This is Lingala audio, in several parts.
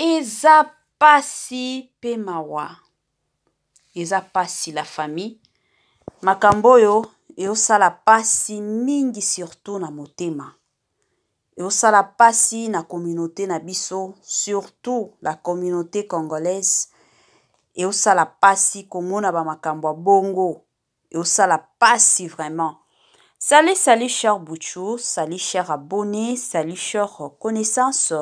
Eza pasi pe mawa. Eza pasi la famille. Makambo oyo eosala pasi mingi surtout na motema. Eosala pasi na communauté na biso surtout la communauté congolaise. Eosala pasi komona ba makambo ya bongo. Eosala pasi vraiment. Salut, salut cher Bouchou, salut cher abonné, salut cher connaissance,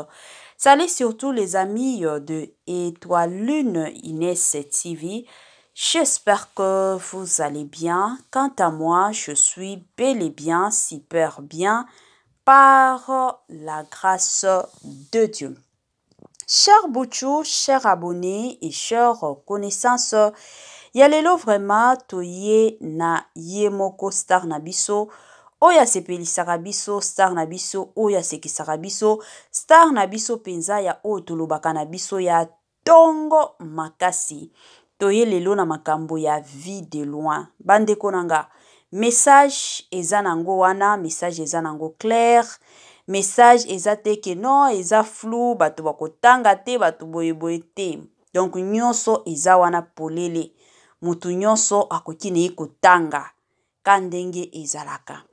salut surtout les amis de Étoile Lune Inès TV. J'espère que vous allez bien. Quant à moi, je suis bel et bien, super bien, par la grâce de Dieu. Cher Bouchou, cher abonné et cher connaissance, ya lelo vraiment toye na ye moko star na biso oyo asepelisaka biso star na biso oyo asekisaka biso star na biso mpenza ya oyo tolobaka na biso ya tongo makasi. Toye lelo na makambo ya vie de loin. Bandeko na nga, message eza nango wana, message eza nango clair, message eza te ke non eza flou, bato bakotanga te, bato boyeboye te. Donc nyonso eza wana polele, motu nyonso akoki na ye kotanga ka ndenge ezalaka.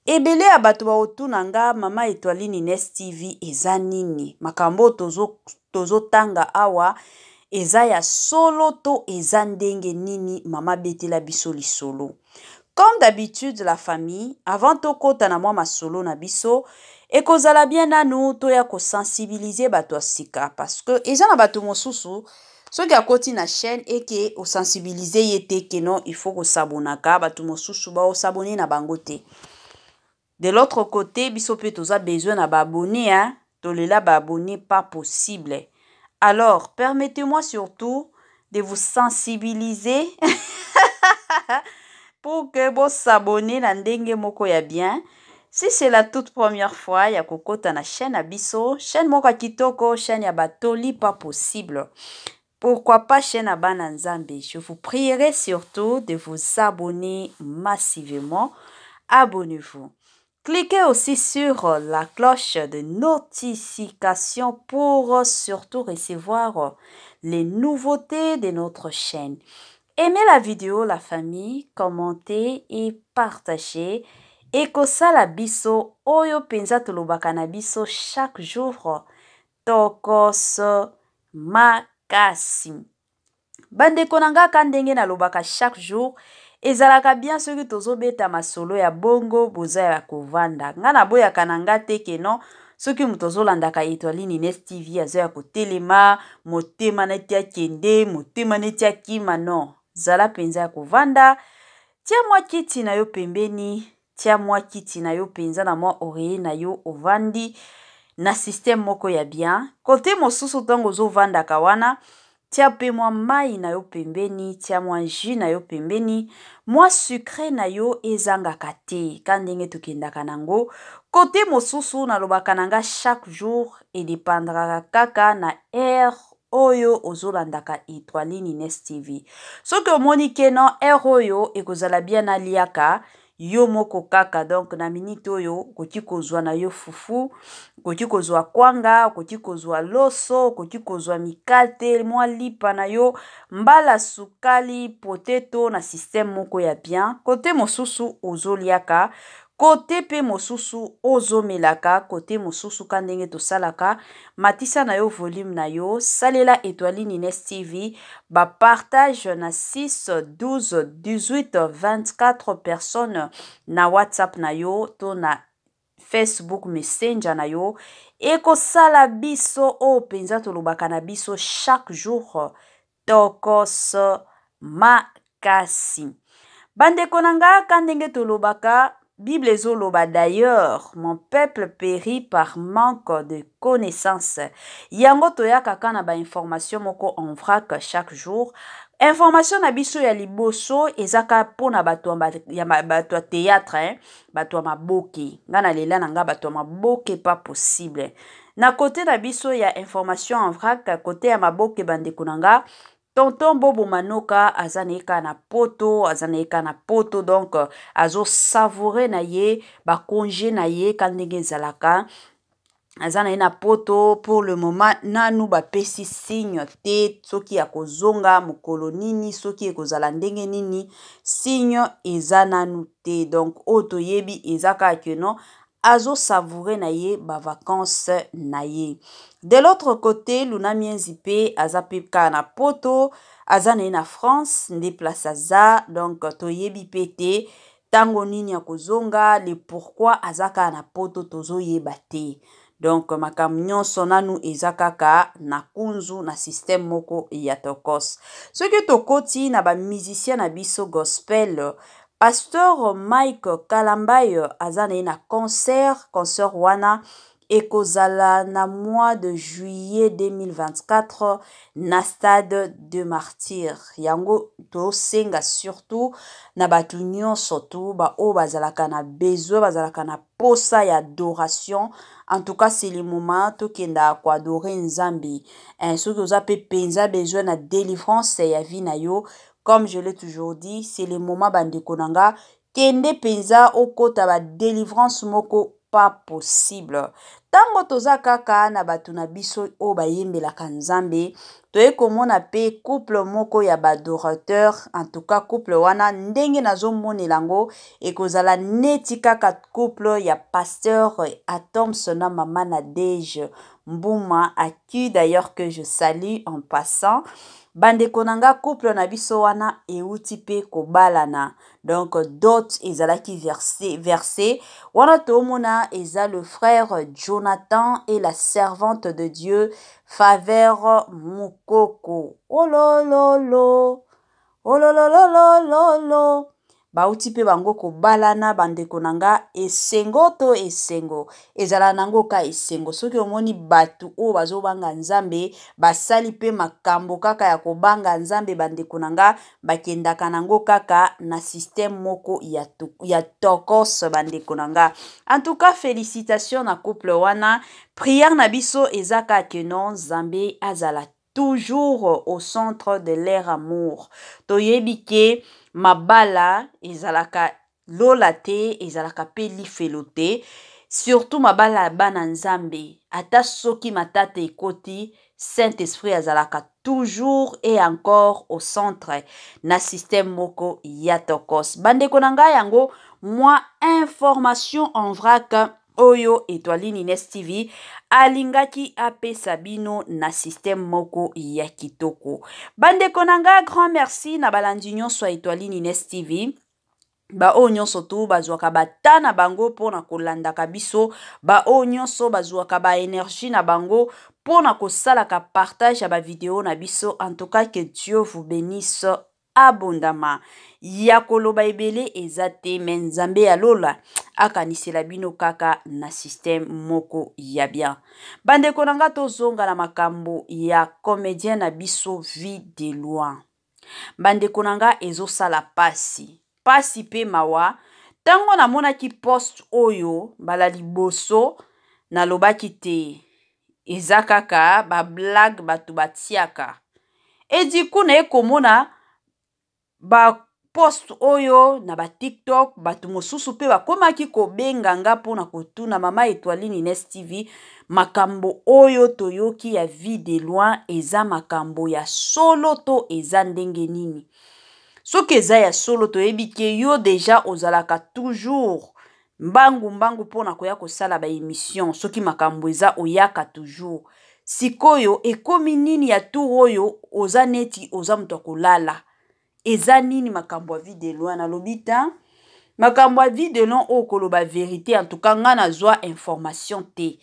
Ebele ya bato baotuna nga, mama Etoiline Ines TV eza nini? Makambo tozotanga awa eza ya solo to eza ndenge nini? Mama betela biso lisolo. Comme d'habitude la famille, avant tokota na mwa masolo na biso, ekozala bien nanu toya kosensibiliser bato ya sika, parce que eza na bato mosusu soki akoti na chaîne eke osensibiliser ye te ke non il faut kosabonaka, bato mosusu baosabone na bango te. De l'autre côté, biso pe toza besoin na ba abonné, hein, tolela ba abonné pas possible. Alors, permettez-moi surtout de vous sensibiliser pour que vous s'abonnez na ndenge moko ya bien. Si c'est la toute première fois ya kokota na chaîne ya biso, chaîne moko ya kitoko, chaîne ya batoli pas possible. Pourquoi pas chaîne ya bana Nzambe? Je vous prierai surtout de vous abonner massivement. Abonnez-vous. Cliquez aussi sur la cloche de notification pour surtout recevoir les nouveautés de notre chaîne. Aimez la vidéo, la famille, commentez et partagez. Ekosala biso oyo penza tolobaka na biso chaque jour, tokos makasi. Bandeko na nga, ka ndenge nalobaka chaque jour, ezalaka bien soki tozobeta masolo ya bongo boza ya kovanda. Nga naboyaka na nga te ke non, soki moto azolandaka Etoiline Ines TV aza ya kotelema, motema neti akende, motema neti akima, non. Zala penza ya kovanda, tia mwa kiti na yo pembeni, tia mwa kiti na yo penza na mwa oreiller na yo, ovandi na système moko ya bien. Kote mosusu ntango ozovandaka wana, tia pe mwa mai na yo pembeni, tia mwa jus na yo pembeni, mwa sucré na yo ezangaka te, ka ndenge tokendaka nango. Kote mosusu nalobaka na nga chaque jour, edependraka kaka na heure oyo ozolandaka Etoiline Ines TV. Soki omoni ke non, heure oyo ekozala bien naliaka yo moko kaka, donc na minute oyo okoki kozwa na yo fufu, okoki kozwa kwanga, okoki kozwa loso, okoki kozwa mikate, mwa lipa na yo, mbala sukali, potato na système moko ya bien. Kote mosusu ozoliaka, kote pe mosusu ozomelaka, kote mosusu ka ndenge tosalaka, matisa na yo volume na yo, salela Etoiline Ines TV, ba partage na 6, 12, 18, 24 personnes na WhatsApp na yo to na Facebook Messenger na yo. Ekosala biso oyo penza tolobaka na biso chaque jour, tokos makasi. Bandeko na nga, ka ndenge tolobaka, Bible ezoloba d'ailleurs, mon peuple périt par manque de connaissance. Yango toyaka ka na ba information moko en vrac chaque jour. Information na biso ya liboso ezaka pona bato ya bato ya théâtre, hein, bato ya maboke. Nga na lela na nga bato ya maboke pas possible. Na côté na biso ya information en vrac, côté ya maboke bandeko na nga, Tonton Bobo Manoka aza na ye kaka na poto, aza na ye kaka na poto, donc azo savourer na ye ba congé na ye ka ndenge ezalaka. Aza na ye na poto pour le moment, nanu bapesi signe te soki ya kozonga mokolo nini, soki ekozala ndenge nini, signe eza nanu te. Donc oyo toyebi eza kaka ke non, azosavourer na ye bavacances na ye. De l'autre côté, Luna Mienzi mpe aza mpe kaka na poto, aza na ye na France nde place aza. Donc toyebi mpe te ntango nini ya kozonga, le pourquoi aza kaka na poto tozoyeba te. Donc makambo nyonso nanu eza kaka na kunzu na système moko ya tokos. Soki tokoti na bamusicien na biso gospel, pasteur Mike Kalambay aza na ye na concert. Concert wana ekozala na mois de juillet 2024 na Stade de Martyr. Yango tosenga surtout na bato nyonso tu baoyo bazalaka na besoin, bazalaka na posa ya adoration. En tout cas, c'est le moment tokenda koadorer Nzambe. Soki oza mpe mpenza besoin na délivrance ya vie na yo, comme je l'ai toujours dit, c'est le moment, bandeko na nga, kende mpenza okota badélivrance moko pas possible. Ntango toza kaka na bato na biso oyo bayembelaka Nzambe, toye komona mpe couple moko ya baadorateur. En tout cas, couple wana, ndenge nazomonela yango, ekozala neti kaka couple ya pasteur Atoms na mama Nadege Mbuma, à qui d'ailleurs que je salue en passant. Bandeko na nga, couple na biso wana euti mpe kobalana. Donc dot ezalaki versé, versé wana tomona eza le frère Jonathan et la servante de Dieu Faveur Mukoko. Olololo, olololololo, bauti mpe bango kobalana. Bandeko na nga, esengo to esengo ezala nango ka esengo soki omoni bato oyo bazobanga Nzambe basali mpe makambo kaka ya kobanga Nzambe. Bandeko na nga, bakendaka nango kaka na système moko ya tokos. Bandeko na nga, en tout cas, félicitation na couple wana. Prière na biso eza kaka ke non, Nzambe azala toujours au centre de leur amour. Toyebi ke mabala ezalaka lola te, ezalaka mpe lifelo te, surtout mabala ya bana Nzambe. Ata soki matata ekoti, Saint Esprit azalaka toujours et encore au centre na système moko ya tokos. Bandeko na ngai, yango mwa information en vrac oyo Etoile Ines TV alingaki apesa bino na système moko ya kitoko. Bandeko na ngai, grand merci na balandi nyonso ya Etoile Ines TV, baoyo nyonso tu bazwaka bata na bango mpona kolandaka biso, baoyo nyonso bazwaka baénergie na bango mpona kosalaka partage ya bavideo na biso. En tout cas, que Dieu vous bénisse abondama. Ya koloba ebele eza te, me Nzambe ya lola akanisela bino kaka na système moko ya bien. Bandeko na nga, tozonga na makambo ya comédien na biso Vie de Loin. Bandeko na nga, ezosala pasi, pasi mpe mawa. Ntango namonaki post oyo mbala liboso, nalobaki te eza kaka bablague bato batiaka. Ediku naye komona bapost oyo na baTikTok, bato mosusu mpe bakomaki kobenga nga mpona kotuna: "Mama Etoiline Ines TV, makambo oyo toyoki ya Vie de Loin eza makambo ya solo to eza ndenge nini?" Soki eza ya solo, toyebi ke yo déjà ozalaka toujours mbangu mbangu mpona koya kosala baémission. Soki makambo eza, oyaka toujours. Sikoyo ekomi nini ya tour oyo oza neti oza moto ya kolala? Eza nini makambo ya Vie de Loin? Nalobi ta makambo ya Vie de Loin oyo, koloba vérité, en tout cas nga nazwa information te.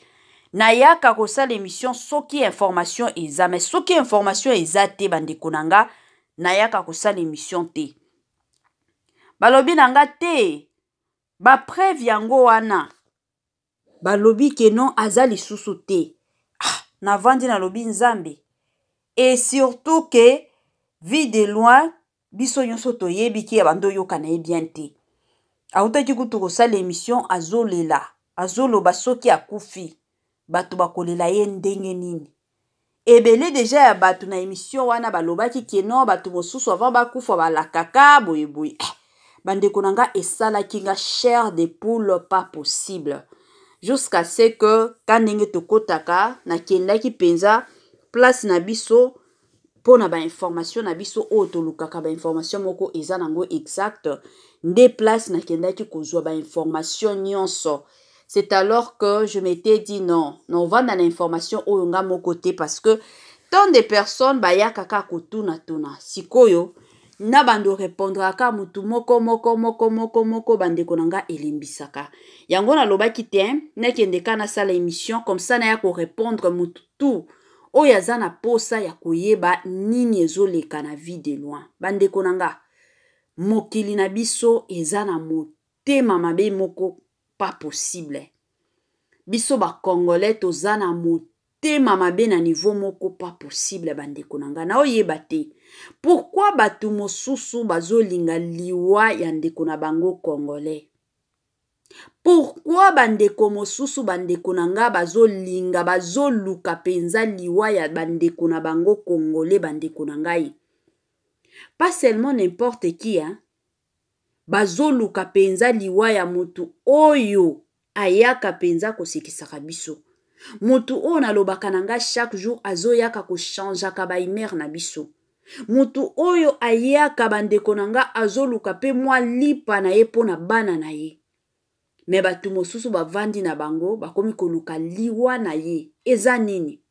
Nayaka kosala émission soki information eza, mais soki information eza te, bandeko na nga, nayaka kosala émission te. Balobi na nga te, bapreuve yango wana. Balobi ke non, aza lisusu te. Ah, navandi, nalobi Nzambe. Et surtout ke Vie de Loin, biso nyonso toyebi ke ya bando oyoka na ye bien te. Autaki kutu kosala émission, azolela, azoloba soki akufi, bato bakolela ye ndenge nini. Ebele déjà ya bato na émission wana balobaki ke non, bato mosusu avant bakufa balakaka boyeboye. Eh, bandeko na nga, esalaki nga chair de poule pas possible. Jusqu'à ce que ka ndenge tokotaka, nakendaki mpenza place na biso mpo na bainformation na biso oyo tolukaka, bainformation moko eza nango exact, nde place nakendaki kozwa bainformation nyonso. C'est alors que je m'étais dit non, novanda na information oyo nga moko te, parce que tant de personnes bayaka kaka kotunatuna. Sikoyo na bando répondre kaka mutu moko moko moko moko moko, bandeko na nga, elembisaka yango. Nalobaki te nakende ka nasala émission comme ça, naya korépondre mutu tout oyo aza na posa ya koyeba nini ezoleka na Vie de Loin. Bandeko na nga, mokili na biso eza na motema mabe moko pas possible. Biso Bacongolais toza na motema mabe na niveau moko pas possible. Bandeko na ngai, naoyeba te pourquoi bato mosusu bazolinga liwa ya ndeko na bango congolais. Pourquoi bandeko mosusu, bandeko na nga, bazolinga, bazoluka mpenza liwa ya bandeko na bango congolais? Bandeko na ngai, pas seulement n'importe qui, hein? Bazoluka mpenza liwa ya motu oyo ayaka mpenza kosekisaka biso, motu oyo nalobaka na nga chaque jour azoyaka kochangeaka bahumeur na biso, motu oyo ayaka, bandeko na nga, azoluka mpe mwa lipa na ye mpo na bana na ye. Me bato mosusu bavandi na bango, bakomi koluka liwa na ye. Eza nini?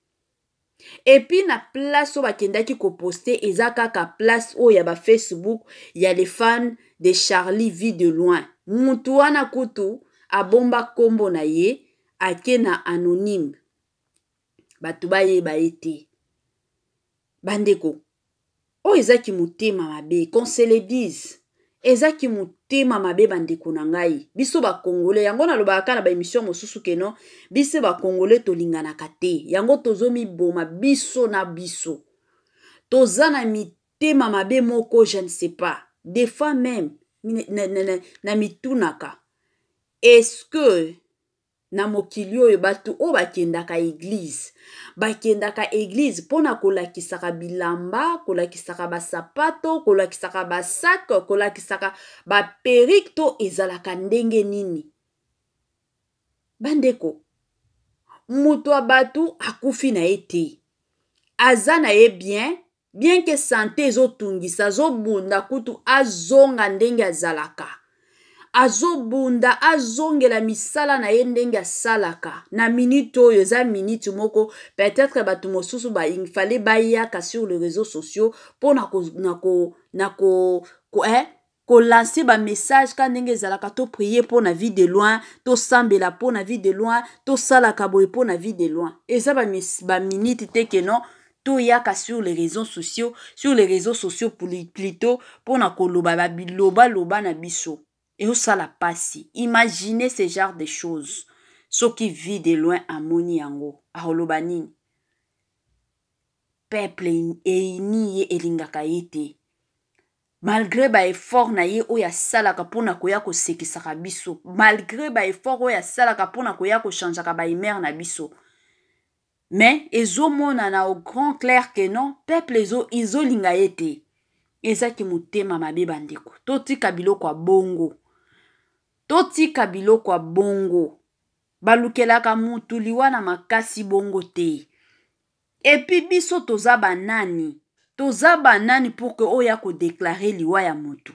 Et puis na place oyo bakendaki koposter, eza kaka place oyo ya baFacebook ya les fans de Charlie Vie de Loin. Mutu wana kutu abomba nkombo na ye, ake na anonyme, bato bayeba ye te. Bandeko, oyo ezaki motema mabe, qu'on se le dise, ezaki motema mabe. Bandeko na ngai, biso Bacongolais, yango nalobaka kaka na baémission mosusu que non, biso Bacongolais tolinganaka te. Yango tozomiboma biso na biso, toza na mitema mabe moko, je ne sais pas. Des fois même na, na, na, na mitunaka: est-ce que na mokili oyo bato oyo bakendaka église, bakendaka église mpona kolakisaka bilamba, kolakisaka basapato, kolakisaka basac, kolakisaka baperruque, to ezalaka ndenge nini? Bandeko, moto ya bato akufi na ye te, aza na ye bien, bien que santé ezotungisa, azobunda kutu azonga ndenge azalaka, azobunda azongela misala na ye ndenge asalaka. Na minute oyo eza minute moko, peut-être bato mosusu fallait bayaka sur les réseaux sociaux mpona ko, na ko, na ko, ko eh, kolancer bamessage ka ndenge ezalaka: toprier mpo na Vie de Loin, tosambela mpo na Vie de Loin, tosalaka boye mpo na Vie de Loin. Eza baminute te que non, toyaka sur les réseaux sociaux, sur les réseaux sociaux plutôt, mpona koloba babilobaloba na biso. Ezosala mpasi. Imaginez ce genre de choses, soki Vie de Loin amoni yango, akoloba nini? Peuple eyini ye, elingaka ye te, malgré baeffort na ye oyo asalaka mpona koya kosekisaka biso, malgré baeffort oyo asalaka mpona koya kochangeaka bahumeur na biso. Mais ezomonana au grand clair que non, peuple ezolinga ye te. Ezaki motema mabe. Bandeko, totika biloko ya bongo, totika biloko ya bongo. Balukelaka mutu liwa na makasi bongo te. Et puis biso toza banani? Toza banani pour que oyo akodéclarer liwa ya motu?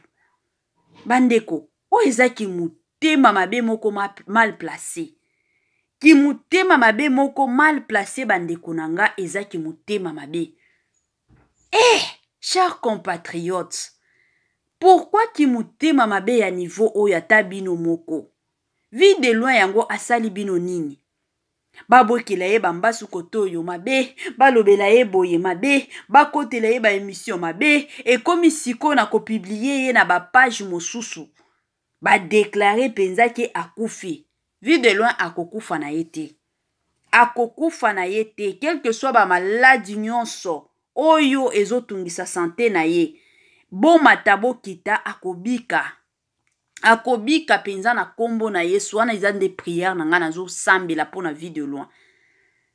Bandeko, oyo ezaki motema mabe moko mal placé, kimotema mabe moko mal placé. Bandeko na nga, ezaki motema mabe. Eh, chers compatriotes, pourquoi kimotema mabe ya niveau oyo? Ata bino moko, Vie de Loin yango asali bino nini? Babwekela ye bambasu kote oyo mabe, balobela ye boye mabe, bakotela ye baémission mabe. Ekomi sikoyo na kopublier ye na bapage mosusu, badéclarer mpenza que akufi. Vie de Loin akokufa na ye te, akokufa na ye te, quel que soit bamaladi nyonso oyo ezotungisa santé na ye. Bomata bokita, akobika, akobika mpenza na nkombo na Yesu. Wana eza nde prière na ngai, nazosambela mpo na Vie de Loin,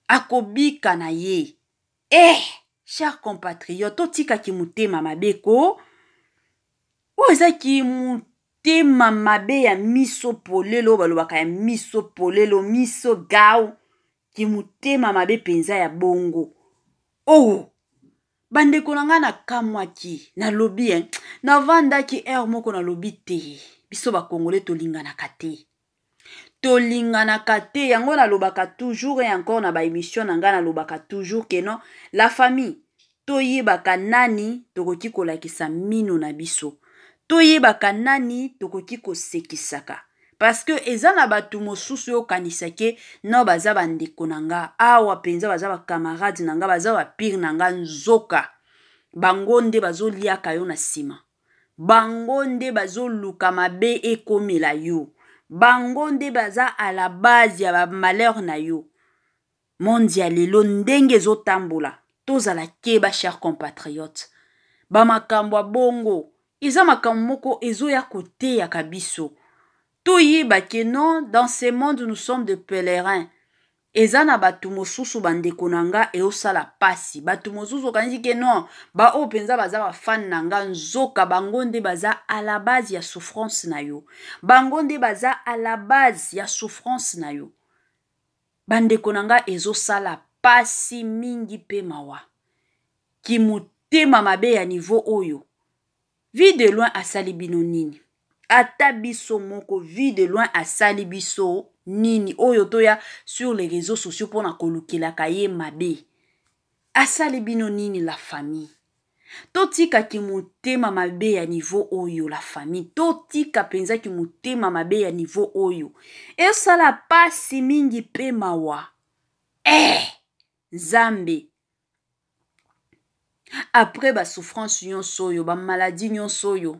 akobika na ye. Eh, cher compatriote, totikaki motema mabe ko. Oyo ezaki motema. Kimotema mabe ya miso polele, oyo balobaka ya miso polele, miso gau, kimotema mabe mpenza ya bongo. Oh, bandeko na ngai, nakamwaki, nalobi eh, navandaki heure moko, nalobi te, biso bakongole tolinganaka te, tolinganaka te. Yango nalobaka toujours et encore na baémission na ngai, nalobaka toujours que non, la famille, toyebaka nani tokoki kolakisa mino na biso, toyebaka nani tokoki kosekisaka, parce que eza na bato mosusu oyo okanisa ke no baza bandeko na nga awa mpenza, baza bacamarade na nga, baza bapire na nga, nzoka bango nde bazoliaka yo na nsima, bango nde bazoluka mabe ekomela yo, bango nde baza à la base ya bamalheur na yo. Monde ya lelo ndenge ezotambola, tozala keba, cher compatriote. Bamakambo ya bongo eza makambo moko ezoya koteyaka biso toyeba ke non, dans ce monde nous sommes de pèlerins. Eza na bato mosusu, bandeko na nga, eosala pasi. Bato mosusu okanisi ke non, baoyo mpenza baza bafane na nga, nzoka bango nde baza à la base ya souffrance na yo, bango nde baza à la base ya souffrance na yo. Bandeko na nga, ezosala pasi mingi mpe mawa, kimotema mabe ya niveau oyo. Vue de Loin asali bino nini? Ata biso moko, Vue de Loin asali biso nini oyo toya sur les réseaux sociaux mpona kolukelaka ye mabe? Asali bino nini, la famille? Totikaki motema mabe ya niveau oyo, la famille, totika mpenzaki motema mabe ya niveau oyo, esala pasi mingi mpe mawa. Eh, Nzambe! Après basouffrance nyonso oyo, bamaladi nyonso oyo,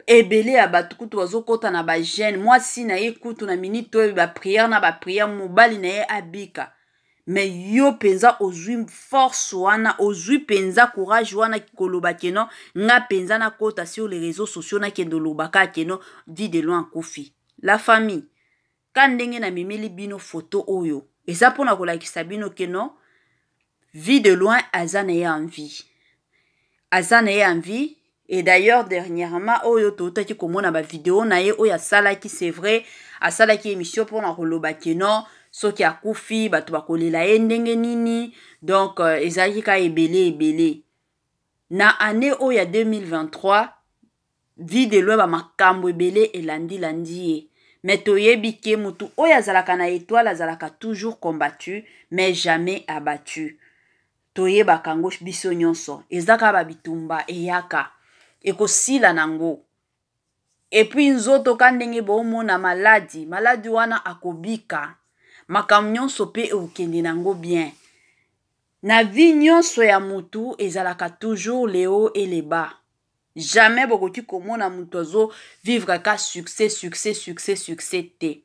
ebele ya bato kutu bazokɔta na bajeûne. Mwasi na ye kutu na minute oyo, baprière na baprière, mobali na ye abika. Mais yo mpenza ozwi force wana, ozwi mpenza courage wana koloba ke non, nga mpenza nakɔta sur les réseaux sociaux, nakende olobaka ke non, Vue de Loin akufi. La famille, ka ndenge namemeli bino foto oyo eza mpona kolakisa bino ke non, Vue de Loin aza na ye en vie, aza na ye en vie. Et d'ailleurs, dernièrement oyo toutaki komona bavideo na ye oyo asalaki, c'est vrai, asalaki émission mpona koloba ke non, soki akufi, bato bakolela ye ndenge nini. Donc ezalaki kaka ebele ebele. Na année oyo ya 2023, Vue de Loin, bamakambo ebele elandilandi ye. Mais toyebi ke motu oyo azalaka na étoile azalaka toujours combattu mais jamais abattu. Toyebaka yango biso nyonso. Eza kaka babitumba eyaka, ekosila nango. Et puis nzoto ka ndenge boomona maladi, maladi wana akobika, makambo nyonso mpe ekokende nango bien. Na vie nyonso ya motu ezalaka toujours le haut et le bas. Jamais bokoki komona moto azovivre ka succès, succès, succès, succès te.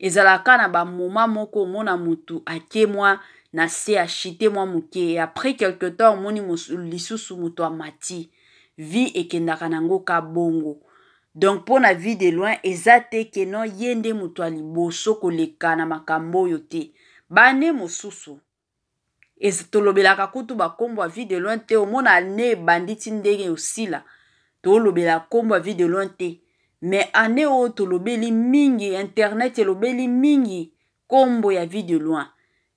Ezalaka na bamoma moko omona motu ake mwa na se, achite mwa moke, et après quelque temps omoni lisusu moto amati. Vie ekendaka nango ka bongo. Donc mpo na Vue de Loin, eza te ke non, ye nde moto ya liboso koleka na makambo oyo te. Bane mosusu tolobelaka kutu bakombo ya Vue de Loin te. Omona ane ebandi ti ndenge osila, tolobela nkombo ya Vue de Loin te. Mais ane oyo tolobeli mingi, internet elobeli mingi nkombo ya Vue de Loin.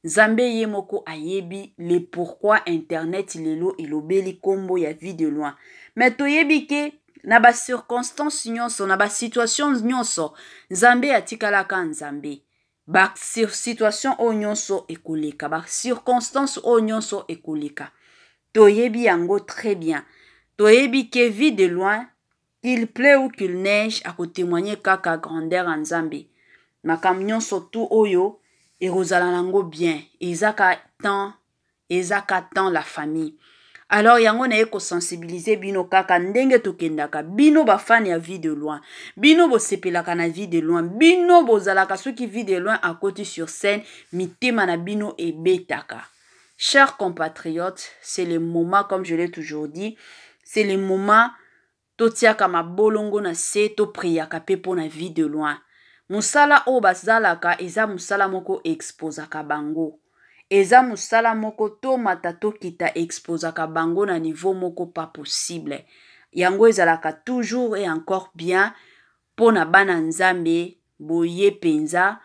Nzambe ye moko ayebi le pourquoi internet lelo elobeli nkombo ya Vue de Loin. Mais toyebi ke na bacirconstance nyonso, na basituation nyonso, Nzambe atikalaka Nzambe. Basituation oyo nyonso ekoleka, bacirconstance oyo nyonso ekoleka, toyebi yango très bien. Toyebi ke Vue de Loin, qu'il pleut ou qu'il neige, akotémoigne kaka grandeur ya Nzambe. Makambo nyonso tu oyo ekozala nango bien, eza ka temps, eza ka temps, la famille. Alors yango naye kosensibiliser bino kaka ndenge tokendaka. Bino bafani ya Vue de Loin, bino bosepelaka na Vue de Loin, bino bozalaka soki Vue de Loin akoti sur scène, mitema na bino ebetaka. Chers compatriotes, c'est le moment, comme je l'ai toujours dit, c'est le moment totiaka mabolongo na se, topriaka mpe mpo na Vue de Loin. Mosala oyo bazalaka eza mosala moko exposaka bango, eza mosala moko tomata tokita, exposaka bango na niveau moko pas possible. Yango ezalaka toujours et encore bien mpo na bana Nzambe. Boye mpenza,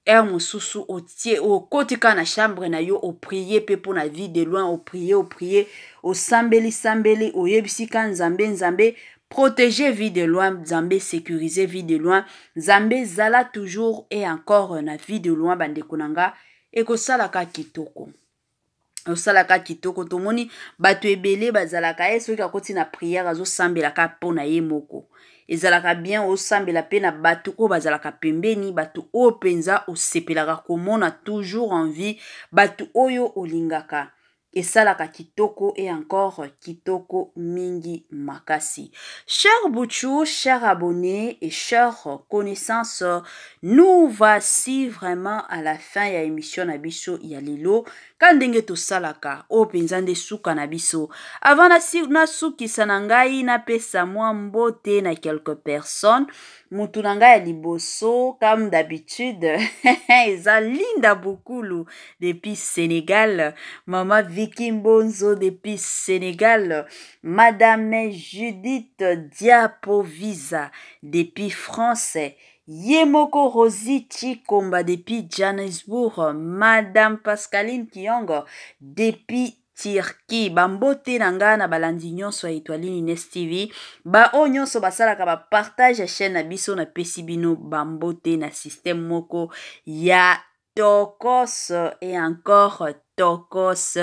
heure mosusu otie, okoti kaka na chambre na yo, oprier mpe mpo na Vie de Loin, oprier, oprier, osambeli sambeli, oyebisi ka Nzambe: Nzambe, protéger Vie de Loin, Nzambe, sécuriser Vie de Loin, Nzambe, zala toujours et encore na Vie de Loin. Bandeko na nga, ekosalaka kitoko, osalaka kitoko. Tomoni bato ebele bazalaka ye, soki akoti na prière, azosambelaka mpo na ye moko. Ezalaka bien osambela mpe na bato oyo bazalaka pembeni, bato oyo mpenza osepelaka komona toujours en vie, bato oyo olingaka. Esalaka kitoko et encore kitoko mingi makasi. Cher Bouchou, cher abonné et cher connaissance, nous voici vraiment à la fin ya émission na biso ya lelo. Ka ndenge tosalaka, oyo mpenza nde suka na biso. Avant nasukisa na ngai, napesa mwa mbote na quelques personnes. Mutu na ngai ya liboso, comme d'habitude, eza Linda Bukulu depuis Sénégal, mama Vicky Mbonzo depuis Sénégal, madame Judith Diapovisa depuis France, ye moko Rosie Chikomba depuis Johannesburg, madame Pascaline Kiongo depuis Turquie. Bambote na ngai na balandi nyonso ya Etoiline Ines TV, baoyo nyonso basalaka bapartage ya chaîne na biso, napesi bino bambote na système moko ya tokos et encore tokos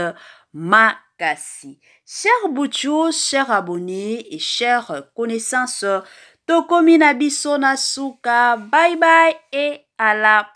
makasi. Cher Bouchou, cher abonné et cher connaissance, tokomi na biso na suka. Bye bye et à la